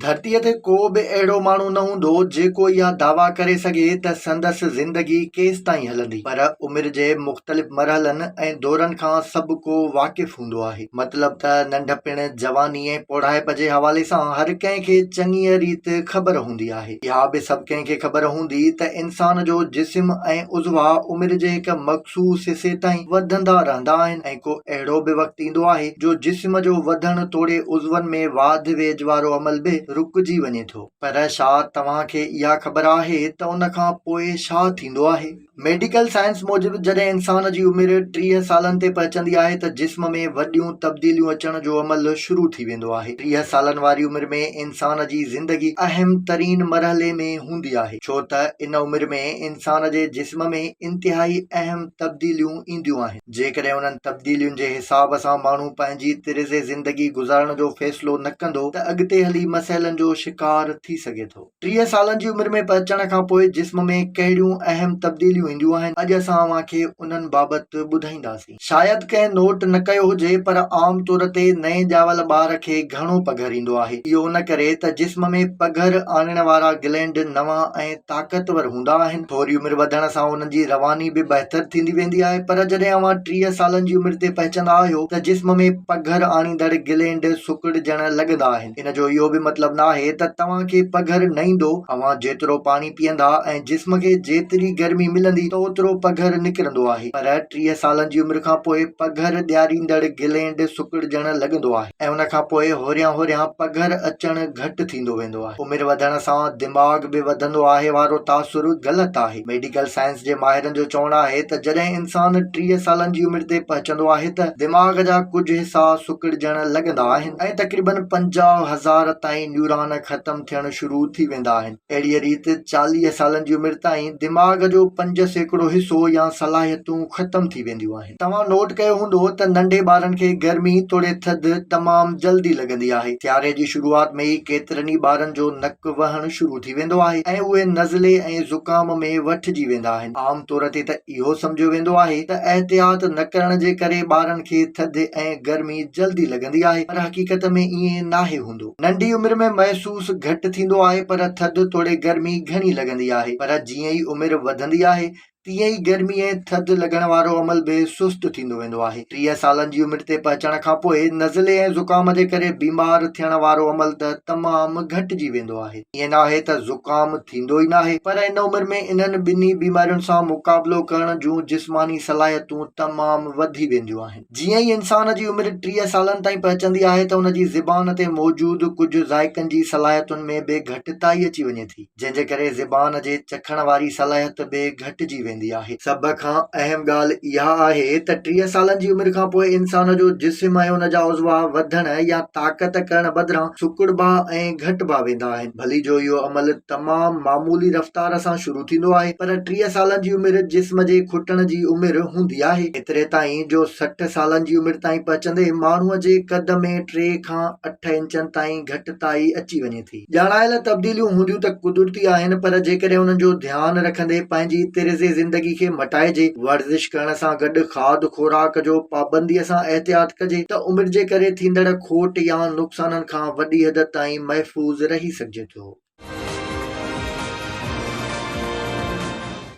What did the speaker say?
ڌرتيء تي ڪو به اهڙو ماڻهو نه هوندو جيڪو اها دعويٰ ڪري سگهي ته سندس زندگي ڪيستائين هلندي، پر عمر جي مختلف مرحلن ۽ دورن کان سڀ ڪو واقف هوندو آهي. مطلب ته ننڍپڻ، جواني ۽ پوڙهائپ جي حوالي سان هر ڪنهن کي چڱيء ريت خبر هوندي آهي. اها به سڀ ڪنهن کي خبر هوندي ته انسان جو جسم ۽ عضوا عمر جي هڪ مخصوص حصي تائين وڌندا رهندا آهن ۽ ڪو اهڙو به وقت ايندو آهي جو جسم جو وڌڻ توڙي عضون ۾ واڌ ويجهه وارو عمل به رڪجي وڃي ٿو. پر ڇا توهان کي اها خبر آهي ته ان کان پوء ڇا ٿيندو آهي؟ ميڊيڪل سائنس موجب جڏهن انسان جي عمر 30 سالن تي پهچندي آهي ته جسم ۾ وڏيون تبديليون اچڻ جو عمل شروع ٿي ويندو آهي. 30 سالن واري عمر ۾ انسان جي زندگي اهم ترين مرحلي ۾ هوندي آهي ڇو ته ان عمر ۾ انسان جي جسم ۾ انتهائي اهم تبديليون اينديون آهن. جيڪڏهن انهن تبديلين جي حساب سان ماڻهو پنهنجي طرز زندگي گذارڻ جو فيصلو نه ڪندو ته اڳتي هلي مسئلن جو شڪار ٿي سگهي ٿو. 30 سالن جي عمر ۾ پهچڻ کان پوء جسم ۾ ڪهڙيون اهم تبديليون اينديون آهن، اڄ اسان اوهان کي انهن بابت ٻڌائينداسين. شايد ڪنهن نوٽ نه ڪيو هجي پر عام طور تي نئين ڄاول ٻار کي گهڻو پگهر ايندو آهي. اهو ان ڪري ته جسم ۾ پگهر آڻڻ وارا گلينڊ نوان ۽ طاقتور هوندا آهن. ٿوري عمر وڌڻ سان انهن جي رواني به بهتر ٿيندي ويندي آهي پر جڏهن اوهان 30 سالن جي عمر تي پهچندا آهيو ته جسم ۾ پگهر آڻيندڙ گلينڊ سڪڙجڻ لڳندا آهن. ان جو اهو به مطلب ناهي ته توهان کي پگهر نه ايندو، اوهان جيترو پاڻي پيئندا ۽ جسم کي جيتري گرمي ملندي ته اوترو پگهر نڪرندو آهي پر 30 سالن جي عمر کان پوء پگهر ڏياريندڙ گلينڊ سڪڙجڻ لڳندو آهي ۽ ان کان پوء هوريان هوريان پگهر اچڻ گهٽ ٿيندو ويندو آهي. عمر وڌڻ سان دماغ به وڌندو آهي وارو تاثر غلط آهي. ميڊيڪل سائنس جي ماهرن جو چوڻ آهي ته جڏهن انسان 30 سالن جي عمر تي پهچندو آهي ته دماغ جا ڪجهه حصا سڪڙجڻ لڳندا آهن ۽ تقريبن 50,000 تائين نيوران ختم ٿيڻ شروع ٿي ويندا آهن. اهڙيء ريت 40 سالن جي عمر تائين دماغ جو 5% حصو يا صلاحيتون ختم ٿي وينديون آهن. توهان نوٽ ڪيو هوندو ته ننڍي ٻارن کي گرمي توڙي ٿڌ تمام جلدي لڳندي آهي. سياري جي شروعات ۾ ئي ڪيترن ئي ٻارن جو نڪ وهڻ شروع ٿي ويندو آهي ۽ اهي نزلي ۽ زڪام ۾ وٺجي ويندا آهن. عام طور تي ته اهو سمجهيو ويندو آهي ته احتياط نه ڪرڻ جي ڪري ٻارن کي ٿڌ ۽ گرمي جلدي لڳندي آهي پر حقيقت ۾ ائين ناهي هوندو. ننڍي عمر ۾ محسوس گهٽ ٿيندو آهي پر ٿڌ توڙي گرمي گهڻي لڳندي آهي پر جيئن ئي عمر وڌندي آهي تيئن ئي گرمي ۽ ٿڌ لڳڻ وارو عمل به سست ٿيندو ويندو آهي. 30 سالن جي عمر تي پهچڻ کان پوء نزلي ۽ زڪام جي ڪري بيمار ٿيڻ وارو عمل ته تمام گهٽجي ويندو آهي. ائين ناهي ته زڪام ٿيندو ئي ناهي پر ان عمر ۾ انهن ٻنهي بيمارين سان مقابلو ڪرڻ جون جسماني صلاحيتون تمام وڌي وينديون آهن. جيئن ئي انسان جي عمر 30 سالن تائين پهچندي آهي ته ان جي زبان تي موجود ڪجهه ذائقن جي صلاحيتن ۾ به گهٽتائي اچي وڃي ٿي. جنهن جي ڪري زبان جي چکڻ واري صلاحيت به گهٽجي ويندي آهي. سڀ کان اهم ڳالهه اها آهي ته 30 سالن جي عمر کان پوء انسان جو جسم ۽ ان جا عضوا وڌڻ يا طاقت ڪرڻ بدران سڪڙبا ۽ گهٽبا ويندا آهن. ڀلي جو اهو عمل تمام معمولي رفتار سان شروع ٿيندو آهي پر 30 سالن جي عمر جسم جي کٽڻ جي عمر هوندي آهي. ايتري تائين جو 60 سالن جي عمر تائين پهچندي ماڻهوء جي قد ۾ ٽي کان اٺ انچن تائين گهٽتائي اچي وڃي ٿي. ڄاڻايل تبديليون هونديون ته قدرتي آهن پر جيڪڏهن انهن جو ڌيان رکندي پنهنجي طرز زندگي کي مٽائجي، ورزش ڪرڻ سان گڏ کاڌ خوراڪ جو پابندي سان احتياط ڪجي ته عمر جي ڪري ٿيندڙ کوٽ يا نقصانن کان وڏي حد تائين محفوظ رهي سگهجي ٿو.